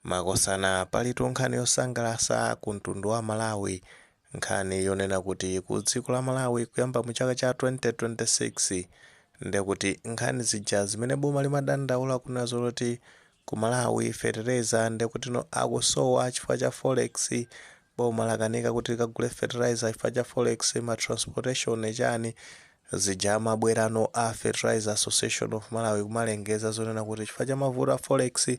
Makosana, palitu nkhani yosangalatsa ku mtundu wa Malawi, nkhani yonena kuti ku dziko la Malawi kuyamba mu chaka cha 2026, ndekuti nkhani zija zimene boma limadandaula kunazo kuti ku Malawi fetereza ndekutino akusowa chifukwa cha forex, boma lakanika kuti likagule fertilizer chifukwa cha forex, ma transportation, chani zija, amabwerano a Fertilizer Association of Malawi kumalengeza zonena kuti chifukwa cha mavuto a forex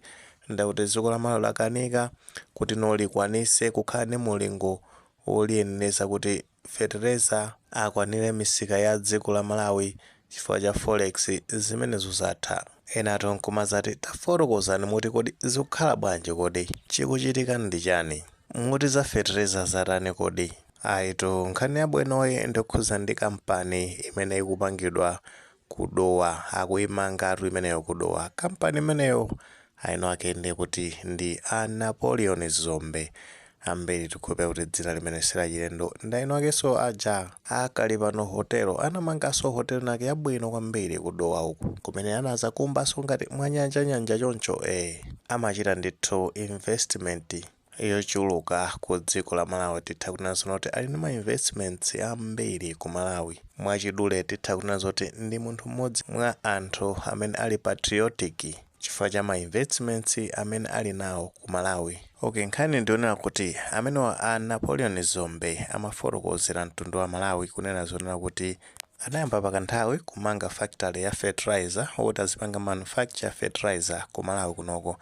ndekuti dziko la Malawi lakanika kuti no likwanise kukhala ndi mulingo woliyenera kuti fetereza akwanire misika ya dziko la Malawi chifukwa cha forex. Zimenezo zatha. Enatu nkumazati, tafotokozani muti kodi zikukhala bwanji? Kodi chikuchitika ndi chani? Muti za fetereza zatani kodi? Ayitu, nkhani yabwinoyi ndikukhuza ndi kampani imene ikupangidwa kudowa, akuyimangatu imeneyo kudowa. Kampani imeneyo aino ake ndi kuti ndi a Napoleon Zombe. Ambiri tikhupe kuti dzina limene silachilendo, ndi aino akenso aja akali pano hotelo, anamanganso hotelo nake yabwino kwambiri kudowa uku, kumene anazakumbanso ngati mwanyanjanyanja choncho. Amachita ndithu investment yochuluka ku dziko la Malawi. Titha kunena kuti ali ndi ma investments ambiri ku Malawi. Mwachidule titha kunena kuti ndi munthu mmodzi mwa anthu amene ali patriotic chifukwa cha ma investments amene ali nawo ku Malawi. Okay, nkhani ndionera kuti amenewa a Napoleon Zombe amafotokozera mtundu wa Malawi kunena zonena kuti anayamba pakanthawi kumanga factory ya fertilizer woti azipanga manufacture fertilizer ku Malawi kunoko,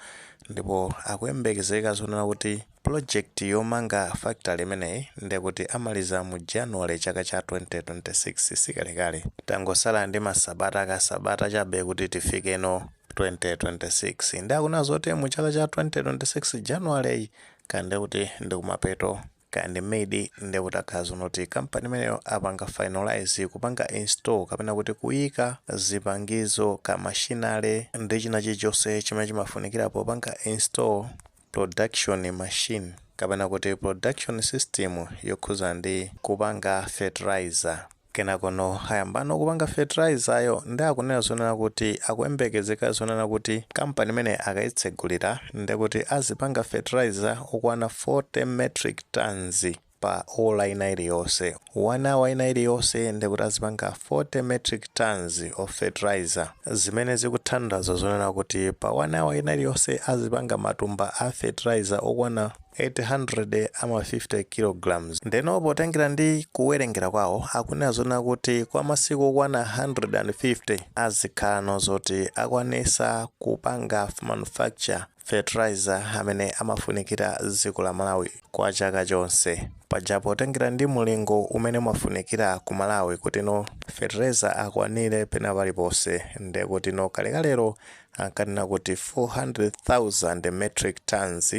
ndipo akuyembekezeka zonena kuti project yomanga factory imeneyi ndekuti amaliza mu January chaka cha 2026. Sikalekale, tangosala ndi masabata, akasabata chabe kuti tifikeno 2026. Ndi akunena zoti mu chaka cha 2026 January, kandi kuti ndi kumapeto kandi mid, ndekuti akhala zonoti kampani imeneyo apanga finalize kupanga install kapena kuti kuyika zipangizo ka machinery ndi china chilichonse chimene chimafunikira popanga install production machine kapena kuti production system yokhuza ndi kupanga fertilizer. Kenakono ayambano kupanga fertilizer yo. Ndi akunena zonena kuti akuyembekezeka zonena kuti kampani imene akayitsegulira, ndekuti azipanga fertilizer okwana 40 metric tons pa ola ina iliyonse, 1 hour ina iliyonse, ndekuti azipanga 40 metric tons of fertilizer, zimene zikuthandiza zonena kuti pa 1 hour ina iliyonse azipanga matumba a fertilizer okwana 800 ama 50 kilograms. Ndeno potengera ndi kuwerengera kwawo, akunena zonena kuti kwa masiku okwana 150 azikhala zoti akwanisa kupanga manufacture fertilizer amene amafunikira dziko la Malawi kwa chaka chonse. Paja potengera ndi mulingo umene umafunikira ku Malawi kuti no fertilizer akwanire pena paliponse, ndekuti no kalekalero ankanena kuti 400,000 metric tons.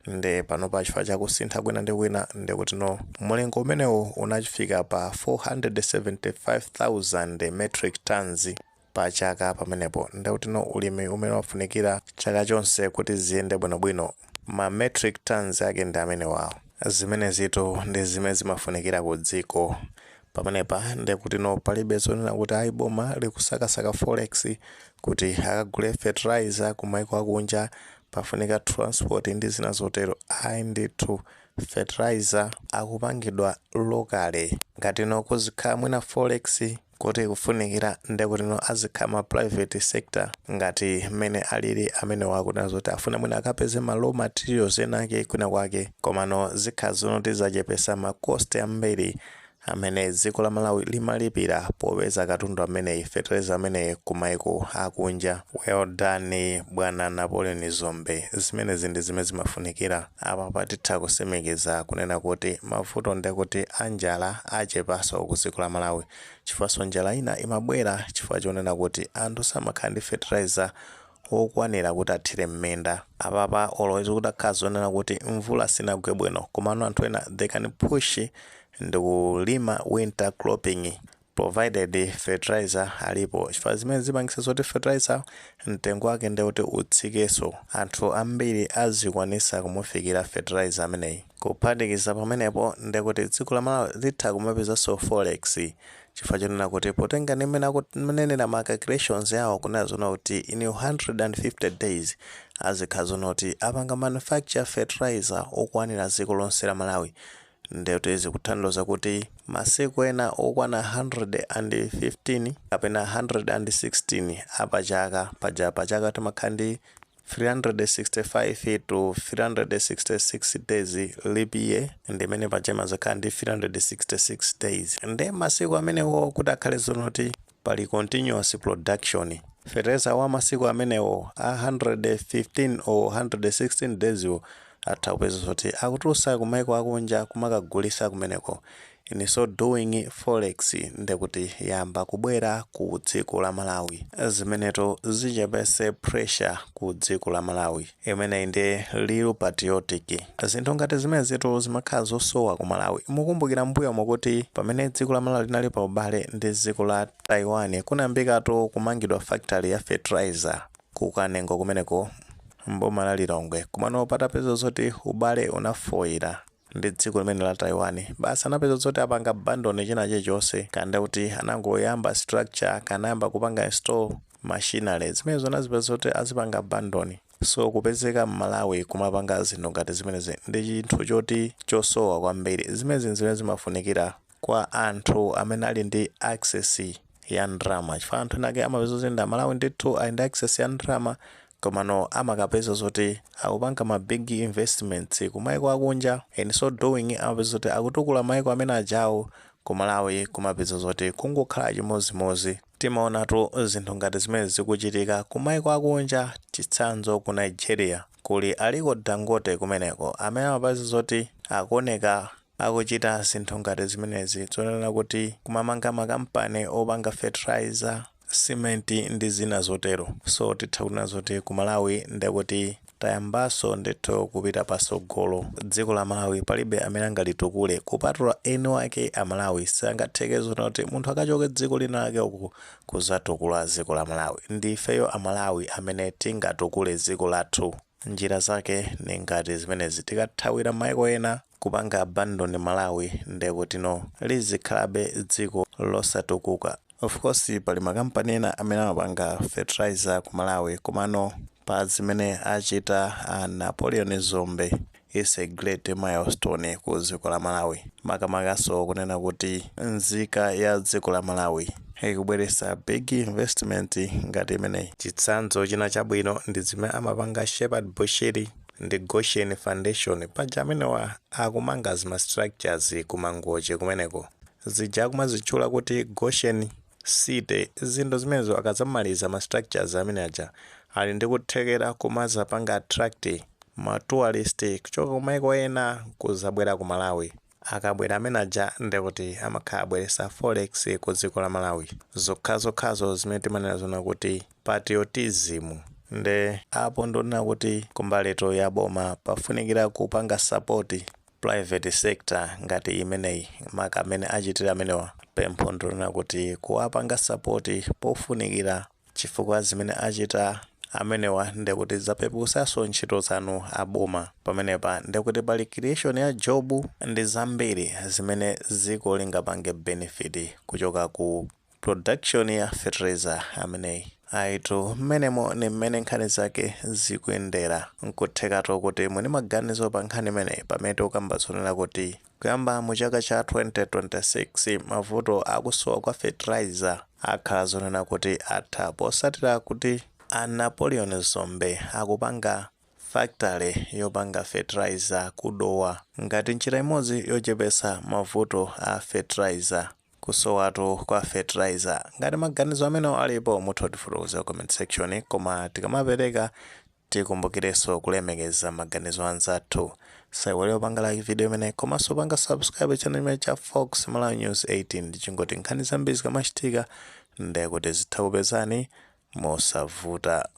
Nde panopa chifukwa chakusintha kwina ndi kwina, ndekuti no mulingo umenewu unachifika pa 475,000 metric tons pa chaka. Pamenepo ndekuti no ulimi umene wafunikira chaka chonse kuti ziyende bwinobwino, ma metric tons ake ndi amenewawo. Zimenezitu ndi zimene zimafunikira ku dziko. Pamenepa ndekuti no palibe zonena kuti ayi, boma likusakasaka forex kuti akagule fertilizer ku maiko akunja, pafunika transport ndi zina zotero. Ayi ndithu, fertilizer akupangidwa locally. Ngati no kuzikhala mwina forex kuti kufunikira, ndekuti no azikhala ma private sector ngati mmene alili amene wakunena zoti afuna mwina akapeze ma raw materials enake kwina kwake, komano zikhala zonoti zachepesa ma cost ambiri amene dziko la Malawi limalipira popeza katundu ameneyi, fertilizer ameneyi, ku maiko akunja. Well done, bwana Napoleon Zombe. Zimenezi ndi zimene zimafunikira. Apa patitha kusimikiza kunena kuti mavuto ndekuti anjala achepanso ku dziko la Malawi, chifukwanso njala ina imabwera chifukwa chonena kuti anthu samakhala ndi fertilizer wokwanira kuti athire m'minda. Apapa always kutakhala zonena kuti mvula sinagwe bwino, komano anthu ena they can push ndikulima winter cropping provided fertilizer alipo, chifukwa zimene zipangisa zoti fertilizer mtengo wake ndekuti utsikenso, anthu ambiri azikwanisa kumufikira fertilizer ameneyi. Kuphatikiza pamenepo, ndekuti dziko la Malawi litha kumapezanso forex, chifukwa Chifukwa chonena kuti potenga ndi mmene akunenera ma calculations yawo, kunena zona kuti in 150 days azikhala zona kuti apanga manufacture fertilizer okwanira dziko lonse la Malawi. Ndekuti zikuthandiza kuti masiku ena okwana 115 kapena 116 apachaka, paja pachaka timakhala ndi 365 to 366 days, leap year ndimene paja imazakhala ndi 366 days, nde masiku amenewo kuti akhale zonoti pali continuous production, fertilizer wa masiku amenewo a 115 or 116 days wo atha kupeza zoti akutulutsa kumaiko akunja kumakagulisa kumeneko. In so doing, forex ndekuti yamba kubwera ku dziko la Malawi, zimeneto zichepese pressure ku dziko la Malawi. Imeneyi ndi real patriotic. Zinthu ngati zimenezitu zimakhala zosowa ku Malawi. Mukumbukira mbuyo mokuti pamene dziko la Malawi linali pa ubale ndi dziko la Taiwan, kunayambikatu kumangidwa factory ya fertilizer ku Kanengo kumeneko mboma la Lilongwe. Komano patapeza zoti ubale unafoira ndi dziko limene la Taiwan, basi anapeza zoti apanga abandon china chilichonse, kanda kuti anangoyamba structure, kanayamba kupanga install machinery, zimene zonazipeza zoti azipanga abandon. So kupezeka m'Malawi kumapanga zinthu ngati zimenezi ndi chinthu choti chosowa kwambiri. Zimenezi zimene zimafunikira kwa anthu amene ali ndi access ya ndalama, chifukwa anthu enake amapeza zoti ndi Amalawi ndithu, ali ndi access ya ndalama, komano amakapeza zoti akupanga ma big investments kumaiko akunja. In so doing, amapeza zoti akutukula maiko amene ajawo, ku Malawi kumapeza zoti kungokhala chimozimozi. Timaonatu zinthu ngati zimene zikuchitika kumaiko akunja. Chitsanzo, ku Nigeria kuli Aliko Dangote kumeneko, amene amapeza zoti akuoneka akuchita zinthu ngati zimenezi, zonena kuti kumamanga makampani opanga fertilizer, simenti ndi zina zotero. So titha kunena zoti ku Malawi ndekuti tayambanso ndithu kupita pasogolo. Dziko la Malawi palibe amene angalitukule kupatula eni wake Amalawi. Sangatheke zona kuti munthu akachoke dziko lina lake uku kuzatukula dziko la Malawi. Ndifeyo Amalawi amene tingatukule dziko lathu. Njira zake ni ngati zimenezi. Tikathawira maiko ena kupanga abandon Malawi, ndekutino lizikhalabe dziko losatukuka. Of course, pali makampani ena amene amapanga fertilizer ku Malawi, komano pa zimene achita a Napoleon Zombe is a great milestone ku dziko la Malawi, makamakaso kunena kuti nzika ya dziko la Malawi ikubweretsa big investment ngati imeneyi. Chitsanzo china chabwino ndi zimene amapanga Shepherd Bushiri ndi Goshen Foundation. Paja amenewa akumanga zima structures kuMangochi kumeneko, zija akumazitchula kuti Goshen City. Zinthu zimenezo akadzamaliza ma structures amene aja, ali ndi kuthekera kumazapanga attract ma tourist kuchoka kumaiko ena kuzabwera ku Malawi. Akabwera amene aja, ndekuti amakhala abweresa forex ku dziko la Malawi. Zokhazokhazo zimene timanena zona kuti patriotism. Nde apo ndonena kuti kumbali ya boma pafunikira kupanga support private sector ngati imeneyi, maka amene achitira amenewa. Pempho ndonena kuti kuwapanga support pofunikira, chifukwa zimene achita amenewa ndekuti zapepusanso ntchito zanu aboma. Pamenepa ndekuti pali creation ya job ndi zambiri zimene dziko lingapange benefit kuchoka ku production ya fertilizer ameneyi. Aitu, mmenemo ni mmene nkhani zake zikuyendera. Nkuthekatu kuti muli maganizo pa nkhani imeneyi, pamene tikukamba zonena kuti kuyamba mu chaka cha 2026 mavuto akusowa kwa fertilizer akhala zonena kuti atha, posatira kuti a Napoleon Zombe akupanga factory yopanga fertilizer kuDowa ngati njira imodzi yochepesa mavuto a fertilizer, kusowatu kwa fertilizer. Ngati maganizo amenewo alipo, mutha kutifotokozera comment section. Koma tikamapereka, tikumbukirenso kulemekeza maganizo anzathu. Saiwale kupanga like video imene, komanso panga subscribe channel imene cha Fox Malawi News 18. Ndichingoti nkhani zambiri zikamachitika, ndekuti zitha kupezani mosavuta.